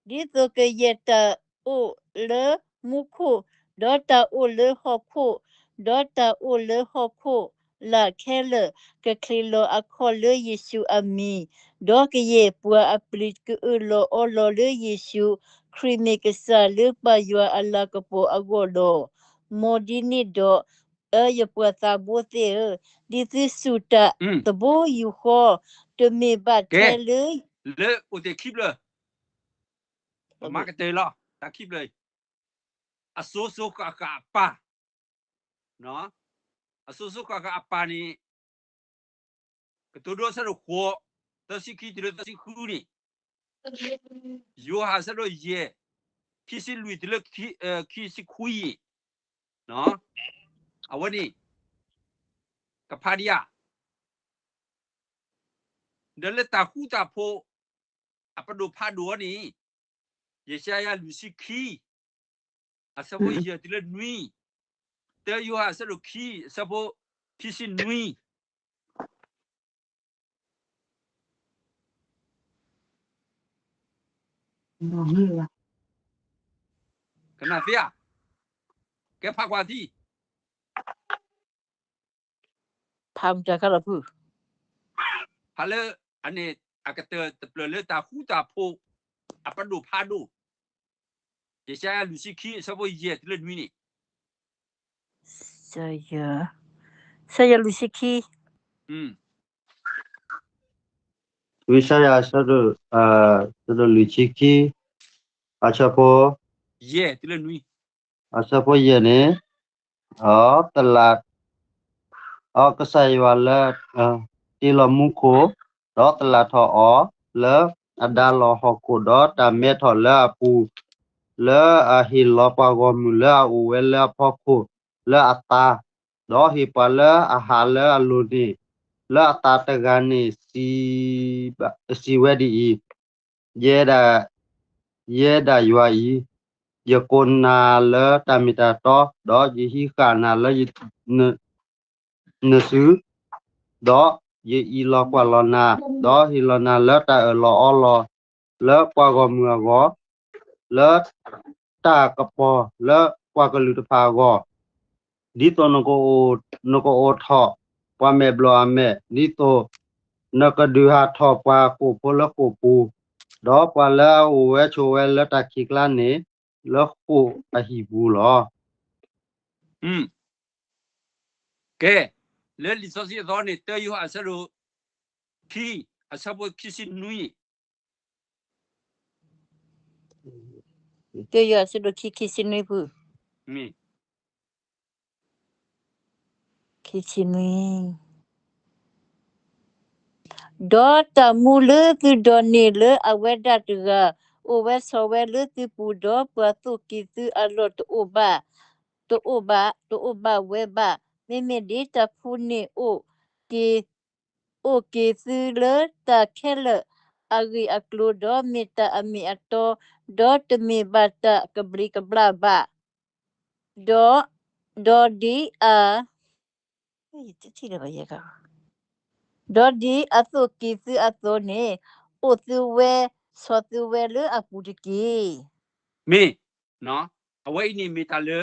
ဒ်သိးကယဲၢ်တၢ်အိၣ်လၢမူခိၣ်, ဒီးတၢ်အိၣ်လၢဟီၣ်ခိၣ်, ဒီးတၢ်အိၣ်လၢဟီၣ်ခိၣ်လာ်ခဲလၢာ် ကချ့ၣ်လီၤအခီၣ်လၢယ့ၣ်ၡူးအမံၤ, ဒီးကယဲၢ်ပှၤအပျ့ၤကအၢၣ်လီၤအီလီၤလၢယ့ၣ်ၡူးခရံာ်မ့ၢ်ကစၢ်လၢပၢ်ယွၤအလၤကပီၤအဂီၢ်လီၤ. မ်ဒ်န့ၣ်ဒီး အၢ ယပှၤသးဘိသ့ၣ်ဧၢ, ဒ်သုစူၢ်တၢ်တဘိယူၢ်ဃီ, တမ့ၢ်ဘၣ်ထဲလၢ လၢအိၣ်တ့ၢ်ခံဖျၢၣ်, ပမၤကတၢၢ်လီၤ တၢ်ခံဖျၢၣ်အံၤ, အစိၤစိၤဃၣ်ဃၣ်အပၢ်, အစိၤစိၤဃၣ်ဃၣ်အပၢ်န့ၣ် ကတိၤဒိအဆၢဒိၣ်ဃိး, သၢဆံခံတုၤလၢသၢဆံဃုန့ၣ်, ယိၤဟၣ်အဆၢဒိၣ်ယဲၢ်, ခံဆံလွံၢ်တုၤလၢ ခံဆံခွံအံၤ, အဝဲန့ၣ် ကဖးဒံးဧါ, ဒီးလၢတၢ်ဃူတၢ်ဖိး အပဒိၣ်ဖးဒိၣ်အီၤန့ၣ်, ယၡါယၤလွံၢ်ဆံခံ, အဆၢဖိယဲၢ်တုၤလၢနွံ, တၢယိၤဟၣ်အဆၢဒိၣ်ခံ, အဆၢဖိခံဆံနွံ ကနၣ်သ့ဧါ, ကဲဖးကွၢ်ထံ, ဖးမတၤခါလီၤဖု, ဖးလၢ အန့ၣ် အကတၢၢ်တဖျၢၣ်လၢတၢ်ဃူတၢ်ဖိး အပဒိၣ်ဖးဒိၣ်, ယၡါယၤလွံၢ်ဆံခံ အဆၢဖိယဲၢ်တုၤလၢနွံန့ၣ်, ယၡါယၤလွံၢ်ဆံခံ, ယၡါယၤ အဆၢဒိၣ်လွံၢ်ဆံခံ, အဆၢဖိ, ယဲၢ်တုၤလၢနွံ, အဆၢဖိယဲၢ်န့ၣ်, တလး, ကစၢ်ယွၤလၢ တ့လီၤမူခိၣ်, ဒီးတလးထီၣ်အီၤလၢအဒါလီၤဟီၣ်ခိၣ်, ဒီးတၢ်မဲထီၣ်လၢအပူၤ, လၢအဟ့ၣ်လီၤပှၤဂီၢ်မုၢ်လၢအအိၣ်ဝဲလၢအဖီခိၣ်လၢအသါ, ဒီးဟ့ၣ်ပှၤလၢအဟးလၢအလိၤန့ၣ်, လၢအသးတဂၤန့ၣ် စံးဝဲဒ်အံၤ, ယဲဒၣ်, ယဲဒၣ်ယွၤအံၤ, ယကိးနၤလၢတၢ်မ့ၢ်တၢ်တီ, ဒီးယဟံးဃာ်နၤလၢ နစု, ဒီးယအံးလီၤကွၢ်လီၤနၤ, ဒီးဟ့ၣ်လီၤနၤလၢတၢ်အၢၣ်လီၤအီလီၤလၢပှၤဂီၢ်မုၢ်အဂီၢ်, လၢတၢ်ကပီၤလၢပှၤကလုာ်တဖၣ်အဂီၢ်, ဒ်သိးနကအိးထီၣ်ပှၤမဲာ်ဘျီၣ်အမဲာ်, ဒ်သိးနကဒုးဟးထီၣ်ပှၤဃိာ်ဖိလၢဃိာ်ပူၤ, ဒီးပှၤလၢအအိၣ်ဝဲဆိးဝဲလၢတၢ်ခံးကျါန့ၣ် လၢဃိာ်အဟံၣ်ပူၤလီၤ. ကဲ, လၢလံာ်စီဆှံအသီန့ၣ် တၢယိၤဟၣ်အဆၢဒိၣ်ခံ, အဆၢဖိခံဆံနွံ, တၢယိၤဟၣ်အဆၢဒိၣ်ခံ ခံဆံနွံဖု, ခံဆံနွံ ဒီးတၢ်မူလၢသုဒိးန့ၢ်လၢအဝဲဒၣ်တဂၤ, အိၣ်ဝဲဆိးဝဲလၢသုပူၤ, ဒီးပှၤသိၣ်က့ၤသုအလီၢ်တအိၣ်ဘၣ်, တအိၣ်ဘၣ်, တအိၣ်ဘၣ်ဝဲဘၣ်. မ့မ့ၢ်ဒ်တၢ်ဖူးန့ၢ်အိၣ်က့ၤ, အိၣ်က့ၤသုလၢတၢ်ခဲလၢာ်အဂ့ၢ်အကျိၤ, ဒီးမ့ၢ်တၢ်အမ့ၢ်အတီ, ဒီးတမ့ၢ်ဘၣ်တၢ်ကဘျံးကဘျၣ်ဘၣ်. ဒီး, ဒီးဒ်အ, ဒီးဒ်အသိၣ်က့ၤသုအသိးန့ၣ်, အိၣ်သုဝဲ, ဆိးသုဝဲလၢအပူၤတက့ၢ်. မ့ၢ်, အဝဲအံၤန့ၣ်မ့ၢ်တၢ်လၢ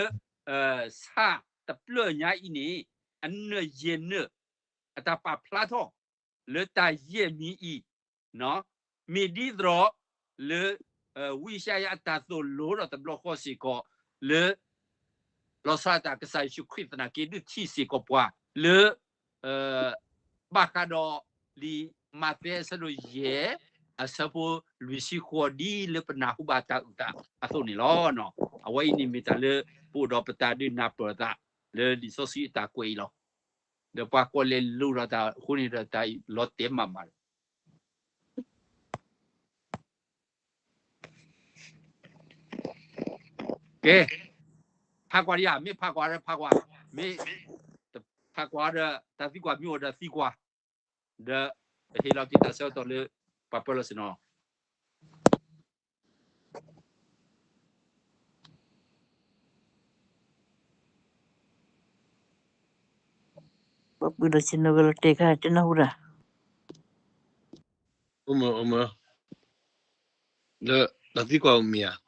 ဆၣ်တ လၢညါအံၤန့ၣ် အနၢၣ်ယဲၢ်နၢၣ် အတၢ်ပာ်ဖျါထီၣ် လၢတၢ်ယဲၢ်မံၤအံၤ မ့ၢ်ဒ်သိးလၢ ဝံယၡါယၤအတၢ်သိၣ်လိဒီးတဘျီဃီစ့ၢ်ကီး လၢ လီၤဆီဒၣ်တၢ်ကစၢ်ယ့ၣ်ၡူးခရံာ်သနာ်က့ ဒုးထံၣ်စ့ၢ်ကီးပှၤလၢ ဘၣ်ဃးဒီးလံာ်မးသဲအဆၢဒိၣ်ယဲၢ် အဆၢဖိလွံၢ်ဆံဃိး ဒ်လၢပနၢ်ဟူဘၣ်တၢ်အုၣ်သးအသိးန့ၣ်လီၤ. အဝဲအံၤန့ၣ်မ့ၢ်တၢ်လၢ ပအိၣ်ဒီးပတၢ်ဒုးနၢ်ပၢၢ်သးလၢလံာ်စီဆှံအတၢ်ကွဲးအံၤလီၤ. ဒီးပှၤကွၢ်လဲၤလိၤဒီးတၢ်အဃိန့ၣ်ဒီးတၢ်လီၤတဲာ်မးမးလီၤ. ကဲ, ဖးကွၢ်ဒံးဧါ, မ့ၢ်ဖးကွၢ်ဒီးဖးကွၢ်, မ့ၢ်တဖးကွၢ်ဒီးတၢ်သံကွၢ်မ့ၢ်အိၣ်ဒီးသံကွၢ်, ဒီးပဟ့ၣ်လီၤက့ၤတၢ်ဆၢကတီၢ်လၢ ပှၤပၢလီၤဆ့ၣ်နီၤ ပပုၢ်ဒီးဆ့ၣ်နီၤဂဲၤလီၤတဲာ်ခါ တနၢ်ဟူဒၣ် အိၣ်မၢ, အိၣ်မၢ, ဒီးတၢ်သံကွၢ်မ့ၢ်ဧါ,